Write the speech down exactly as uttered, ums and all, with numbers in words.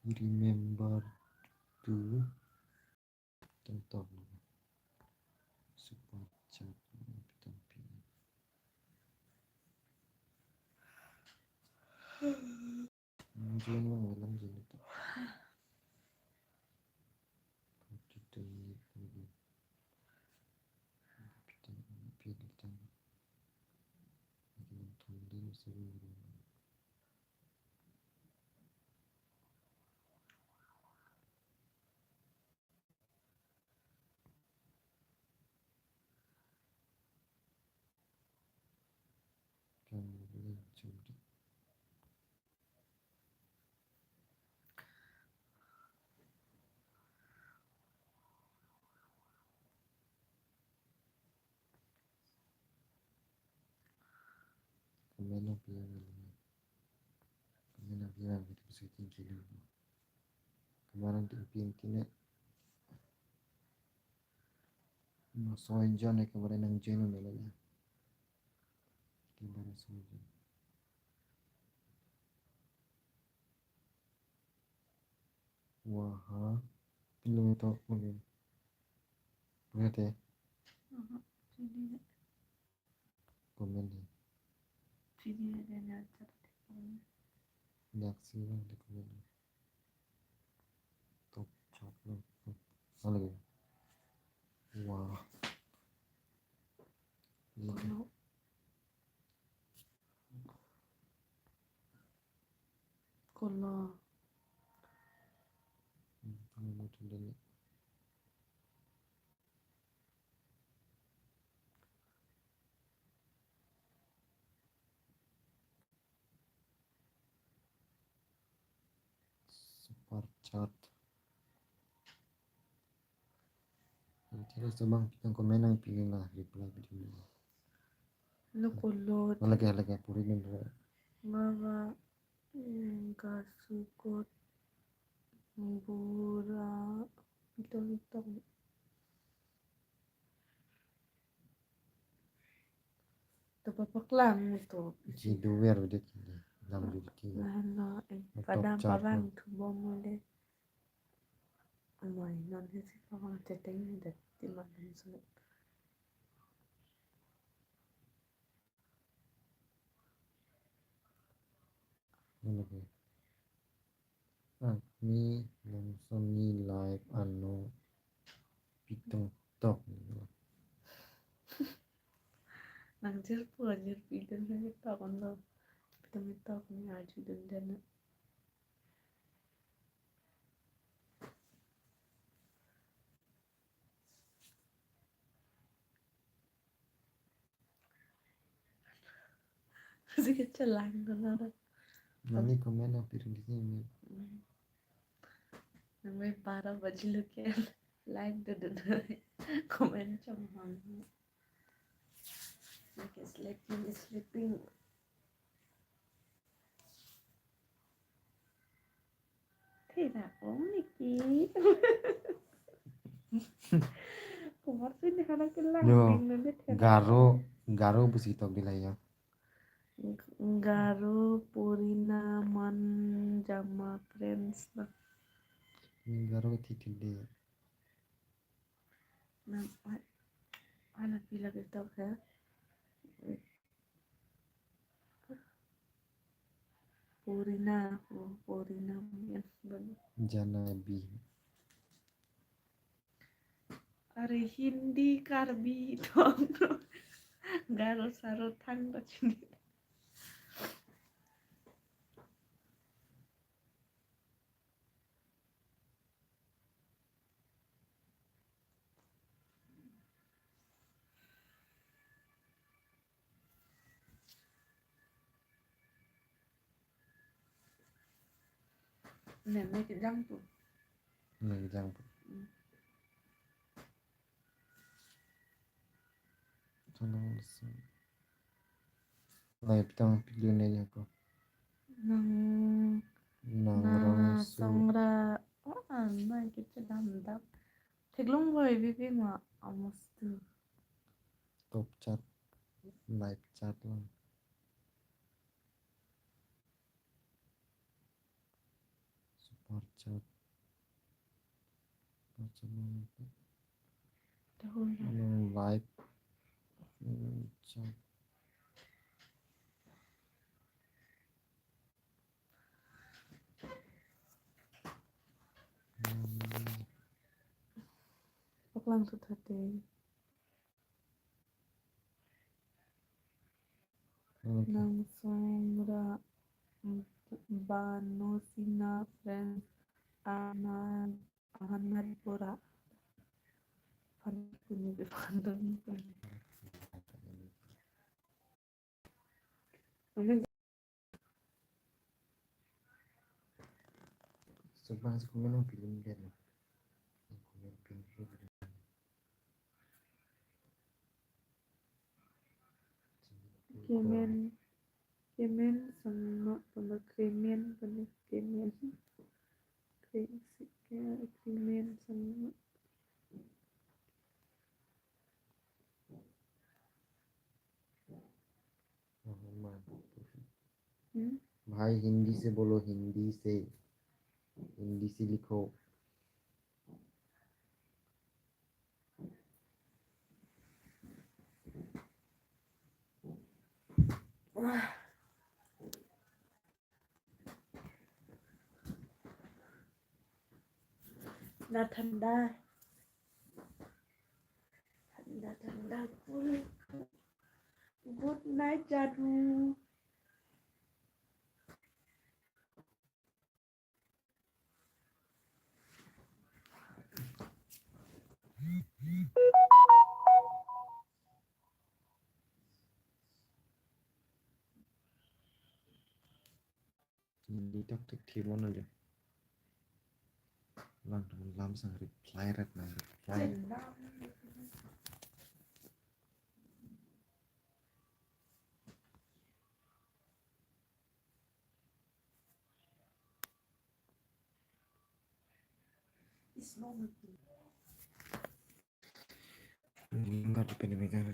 Remember to tong tong. Super chat. Tong tong. Join lang, lang join ito. Comment nangpi, comment nangpi, nangpi, comment nangpi, comment nangpi. Soijon ke kemarin nang join ulo ya. Kemarin soijon. Wah, ha. Pinlong tok lagi. Lihat ya. Aha, sini. Comment ya. Sini ada, ada, ada. Nyaksi lang di comment. Top chat lang. Mana lagi? Wah. Ini kan. Kalau Kola. Hmm, kamu mau tunda ni. Super chat. Nanti lo semang pitang comment nangpi la reply video ni. Lo kolot. Lagi, lagi, puri ni lo. Mama, mm, gasukot, bura, pitong pitong. To papaklang to. Ji duwer udah kini. Lam udah kini. Nah, no, eh, top padang chat parang lo. Tu bom udah. Amai, non si parang chatting ni dah di mana so. Mana ke? Ah, ni langsung ni live ano pitong tok. Nang jir pu, jir pi dun ni tok on lo. Pitong tok ni arju dun dun. Kasi kachelang ko na. Nani comment na piring di sini. Hmm. Namai bara baji lo ke live do do do. Comment chom hang. Okay, sleeping, sleeping. Thera ong niki. Kumar sini hana kelang. Yo, ding nande thera. Garo, Garo pusi tok di la ya. Garo Purina man jama friends na. Garo titik di. Na, wa-, wala pila ketok ya. Purina, oh, Purina, yan, bang. Janabi. Are Hindi, Karbi, tong, Garo, Saro, thang, ta chini. Nene kejang tu. Nene kejang tu. Hmm. Tolong listen. Lai pitang video ne jako. Nang, nang, nang rong su. Sangra. Oh, anai kita dam dam. Theklong boy bibi ma amos tu. Top chat, live chat lang. Parchat. Parchat nang. Tahun lah. Nang live. Hmm, chat. Hmm. Paklang sut hate. Okay. Nangsong ra Bano Sina friends Ahmad Ahmad Bora. Pan kuni de pan dong. Amen. Sebelah sekolah nang film dia tu. Film film film. Kemen, kemen sama pada kemen pada kemen. Ke-, ke-, kemen sama. Hmm? भाई हिंदी से बोलो, हिंदी से, हिंदी से लिखो। Na thanda. Thanda, thanda. Good night, Jadu. Di tak tik thibon aja. Lang teman lam sang reply ret nang reply. Enggak ada pandemi kan.